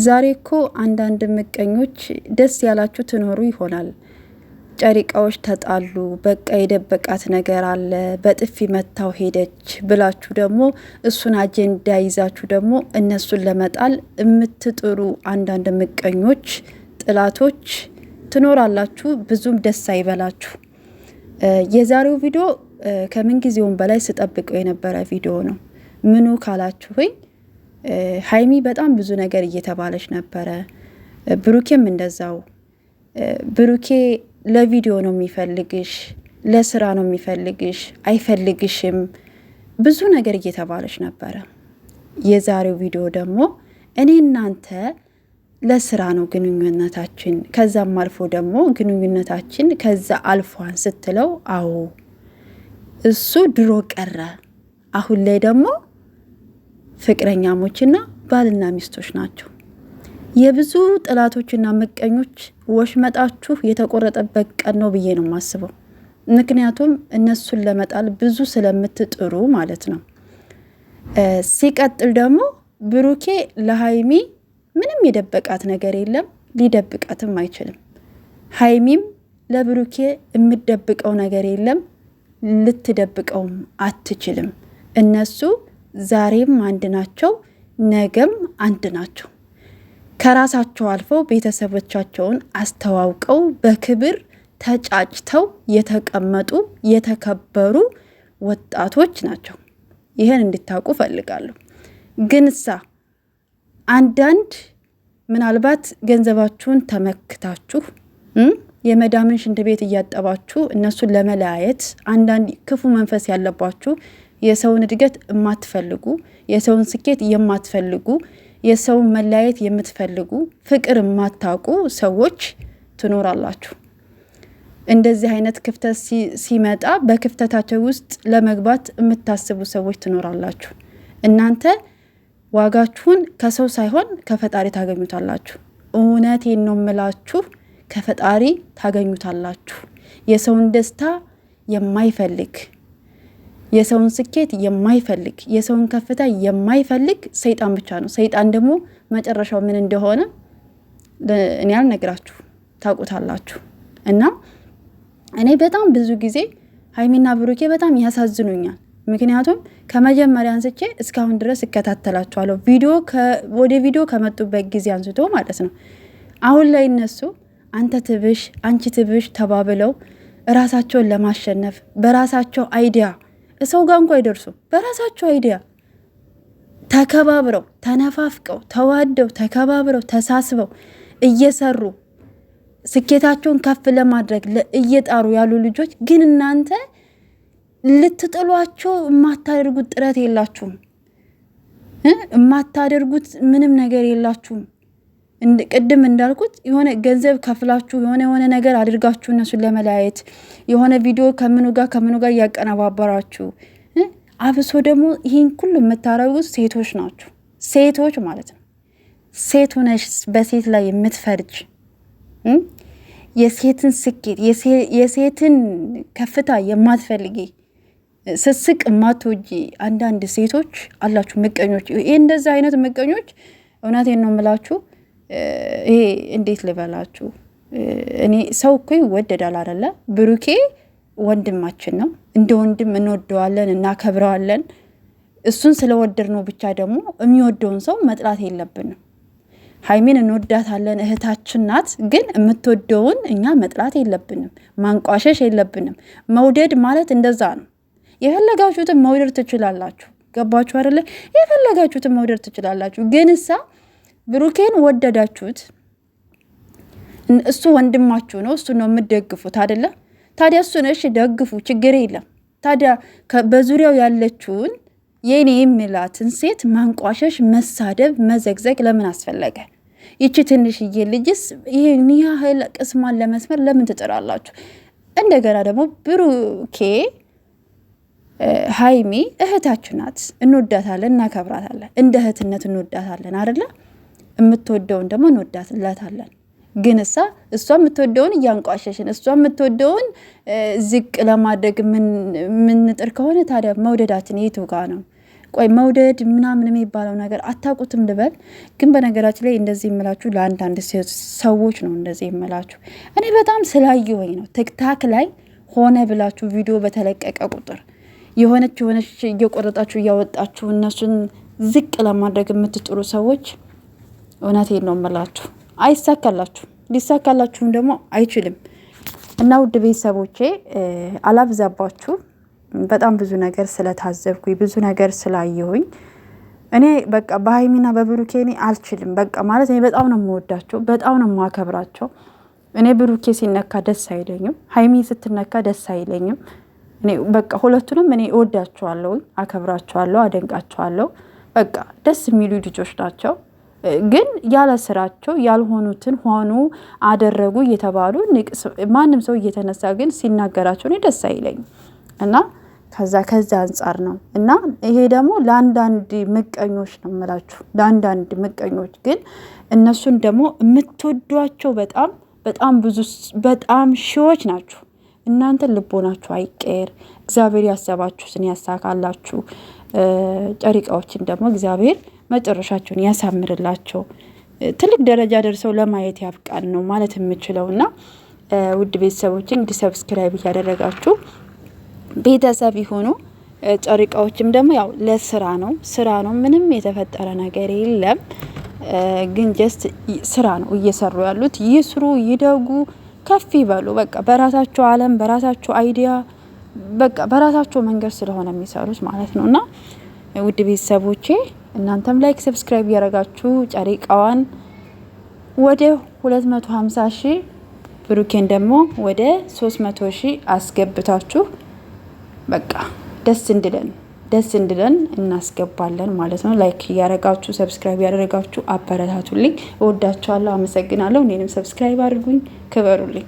ዛሬ እኮ አንዳንድ ምቀኞች ደስ ያላችሁ ትኖሩ ይሆናል። ጨሪቃዎች ተጣሉ፣ በቃ የደበቃት ነገር አለ፣ በጥፊ መታው ሄደች ብላችሁ ደግሞ እሱን አጀንዳ ይዛችሁ ደግሞ እነሱን ለመጣል የምትጥሩ አንዳንድ ምቀኞች፣ ጥላቶች ትኖራላችሁ። ብዙም ደስ አይበላችሁ። የዛሬው ቪዲዮ ከምን በላይ ስጠብቀው የነበረ ቪዲዮ ነው። ምኑ ካላችሁኝ ሀይሚ በጣም ብዙ ነገር እየተባለች ነበረ። ብሩኬም እንደዛው። ብሩኬ ለቪዲዮ ነው የሚፈልግሽ፣ ለስራ ነው የሚፈልግሽ፣ አይፈልግሽም ብዙ ነገር እየተባለች ነበረ። የዛሬው ቪዲዮ ደግሞ እኔ እናንተ ለስራ ነው ግንኙነታችን፣ ከዛም አልፎ ደግሞ ግንኙነታችን ከዛ አልፏን ስትለው፣ አዎ እሱ ድሮ ቀረ፣ አሁን ላይ ደግሞ ፍቅረኛሞችና ባልና ሚስቶች ናቸው። የብዙ ጠላቶችና ምቀኞች ወሽመጣችሁ የተቆረጠበት ቀን ነው ብዬ ነው የማስበው። ምክንያቱም እነሱን ለመጣል ብዙ ስለምትጥሩ ማለት ነው። ሲቀጥል ደግሞ ብሩኬ ለሀይሚ ምንም የደበቃት ነገር የለም፣ ሊደብቃትም አይችልም። ሀይሚም ለብሩኬ የምደብቀው ነገር የለም፣ ልትደብቀውም አትችልም። እነሱ ዛሬም አንድ ናቸው፣ ነገም አንድ ናቸው። ከራሳቸው አልፈው ቤተሰቦቻቸውን አስተዋውቀው በክብር ተጫጭተው የተቀመጡ የተከበሩ ወጣቶች ናቸው። ይህን እንድታውቁ ፈልጋለሁ። ግን እሳ አንዳንድ ምናልባት ገንዘባችሁን ተመክታችሁ የመዳምን ሽንት ቤት እያጠባችሁ እነሱን ለመለያየት አንዳንድ ክፉ መንፈስ ያለባችሁ፣ የሰውን እድገት የማትፈልጉ፣ የሰውን ስኬት የማትፈልጉ፣ የሰውን መለያየት የምትፈልጉ፣ ፍቅር የማታውቁ ሰዎች ትኖራላችሁ። እንደዚህ አይነት ክፍተት ሲመጣ በክፍተታቸው ውስጥ ለመግባት የምታስቡ ሰዎች ትኖራላችሁ። እናንተ ዋጋችሁን ከሰው ሳይሆን ከፈጣሪ ታገኙታላችሁ። እውነቴን ነው የምላችሁ፣ ከፈጣሪ ታገኙታላችሁ። የሰውን ደስታ የማይፈልግ፣ የሰውን ስኬት የማይፈልግ፣ የሰውን ከፍታ የማይፈልግ ሰይጣን ብቻ ነው። ሰይጣን ደግሞ መጨረሻው ምን እንደሆነ እኔ አልነግራችሁ፣ ታውቁታላችሁ። እና እኔ በጣም ብዙ ጊዜ ሀይሚና ብሩኬ በጣም ያሳዝኑኛል። ምክንያቱም ከመጀመሪያ አንስቼ እስካሁን ድረስ እከታተላችኋለሁ። ቪዲዮ ወደ ቪዲዮ ከመጡበት ጊዜ አንስቶ ማለት ነው። አሁን ላይ እነሱ አንተ ትብሽ አንቺ ትብሽ ተባብለው እራሳቸውን ለማሸነፍ በራሳቸው idea፣ ሰው ጋር እንኳ አይደርሱም። በራሳቸው idea ተከባብረው፣ ተነፋፍቀው፣ ተዋደው፣ ተከባብረው፣ ተሳስበው እየሰሩ ስኬታቸውን ከፍ ለማድረግ እየጣሩ ያሉ ልጆች ግን እናንተ ልትጥሏቸው የማታደርጉት ጥረት የላችሁም። የማታደርጉት ምንም ነገር የላችሁም። ቅድም እንዳልኩት የሆነ ገንዘብ ከፍላችሁ፣ የሆነ የሆነ ነገር አድርጋችሁ እነሱን ለመለያየት የሆነ ቪዲዮ ከምኑ ጋር ከምኑ ጋር እያቀነባበራችሁ፣ አብሶ ደግሞ ይህን ሁሉ የምታደርጉት ሴቶች ናችሁ። ሴቶች ማለት ነው። ሴት ሆነሽ በሴት ላይ የምትፈርጅ፣ የሴትን ስኬት፣ የሴትን ከፍታ የማትፈልጊ፣ ስስቅ የማትወጂ አንዳንድ ሴቶች አላችሁ፣ ምቀኞች። ይህ እንደዚህ አይነት ምቀኞች እውነቴን ነው የምላችሁ፣ ይሄ እንዴት ልበላችሁ፣ እኔ ሰው እኮ ይወደዳል አይደለ? ብሩኬ ወንድማችን ነው። እንደ ወንድም እንወደዋለን፣ እናከብረዋለን። እሱን ስለወደድ ነው ብቻ ደግሞ የሚወደውን ሰው መጥላት የለብንም። ሀይሚን እንወዳታለን፣ እህታችን ናት። ግን የምትወደውን እኛ መጥላት የለብንም፣ ማንቋሸሽ የለብንም። መውደድ ማለት እንደዛ ነው። የፈለጋችሁትን መውደድ ትችላላችሁ። ገባችሁ አይደለ? የፈለጋችሁትን መውደድ ትችላላችሁ። ግን እሳ ብሩኬን ወደዳችሁት፣ እሱ ወንድማችሁ ነው። እሱ ነው የምትደግፉት አይደለ? ታዲያ እሱን እሺ ደግፉ፣ ችግር የለም። ታዲያ በዙሪያው ያለችውን የኔ የሚላትን ሴት ማንቋሸሽ፣ መሳደብ፣ መዘግዘግ ለምን አስፈለገ? ይቺ ትንሽዬ ልጅስ ይህን ያህል ቅስሟን ለመስመር ለምን ትጥራላችሁ? እንደገና ደግሞ ብሩኬ ሀይሚ እህታችሁ ናት፣ እንወዳታለን፣ እናከብራታለን። እንደ እህትነት እንወዳታለን አይደለ? የምትወደውን ደግሞ እንወዳትላታለን። ግን እሷ የምትወደውን እያንቋሸሽን፣ እሷ የምትወደውን ዝቅ ለማድረግ የምንጥር ከሆነ ታዲያ መውደዳችን የቱ ጋ ነው? ቆይ መውደድ ምናምን የሚባለው ነገር አታውቁትም ልበል። ግን በነገራችን ላይ እንደዚህ የምላችሁ ለአንዳንድ ሰዎች ነው። እንደዚህ የምላችሁ እኔ በጣም ስላየሁኝ ነው። TikTok ላይ ሆነ ብላችሁ ቪዲዮ በተለቀቀ ቁጥር የሆነች የሆነች እየቆረጣችሁ እያወጣችሁ እነሱን ዝቅ ለማድረግ የምትጥሩ ሰዎች እውነቴን ነው የምላችሁ፣ አይሳካላችሁ። ሊሳካላችሁም ደግሞ አይችልም። እና ውድ ቤተሰቦቼ አላብዛባችሁ። በጣም ብዙ ነገር ስለታዘብኩኝ ብዙ ነገር ስላየሁኝ እኔ በቃ በሀይሚና በብሩኬ እኔ አልችልም። በቃ ማለት እኔ በጣም ነው የምወዳቸው፣ በጣም ነው የማከብራቸው። እኔ ብሩኬ ሲነካ ደስ አይለኝም፣ ሀይሚ ስትነካ ደስ አይለኝም። እኔ በቃ ሁለቱንም እኔ እወዳቸዋለሁ፣ አከብራቸዋለሁ፣ አደንቃቸዋለሁ። በቃ ደስ የሚሉ ልጆች ናቸው። ግን ያለ ስራቸው ያልሆኑትን ሆኑ አደረጉ እየተባሉ ማንም ሰው እየተነሳ ግን ሲናገራቸው እኔ ደስ አይለኝም እና ከዛ አንጻር ነው እና ይሄ ደግሞ ለአንዳንድ ምቀኞች ነው የምላችሁ። ለአንዳንድ ምቀኞች ግን እነሱን ደግሞ የምትወዷቸው በጣም በጣም ብዙ በጣም ሺዎች ናችሁ። እናንተ ልቦናችሁ አይቀየር። እግዚአብሔር ያሰባችሁትን ያሳካላችሁ። ጨሪቃዎችን ደግሞ እግዚአብሔር መጨረሻቸውን ያሳምርላቸው። ትልቅ ደረጃ ደርሰው ለማየት ያብቃን ነው ማለት የምችለው እና ውድ ቤተሰቦች እንግዲህ subscribe እያደረጋችሁ ቤተሰብ ይሁኑ። ጨሪቃዎችም ደግሞ ያው ለስራ ነው ስራ ነው፣ ምንም የተፈጠረ ነገር የለም። ግን just ስራ ነው እየሰሩ ያሉት። ይስሩ፣ ይደጉ፣ ከፍ ይበሉ። በቃ በራሳቸው አለም በራሳቸው idea በቃ በራሳቸው መንገድ ስለሆነ የሚሰሩት ማለት ነው። እና ውድ ቤተሰቦቼ እናንተም like subscribe እያደረጋችሁ ጨሪቃዋን ወደ 250 ሺህ ብሩኬን ደግሞ ወደ 300 ሺህ አስገብታችሁ በቃ ደስ እንድለን ደስ እንድለን እናስገባለን ማለት ነው። like እያደረጋችሁ subscribe እያደረጋችሁ አበረታቱልኝ። እወዳችኋለሁ። አመሰግናለሁ። እኔንም subscribe አድርጉኝ። ክበሩልኝ።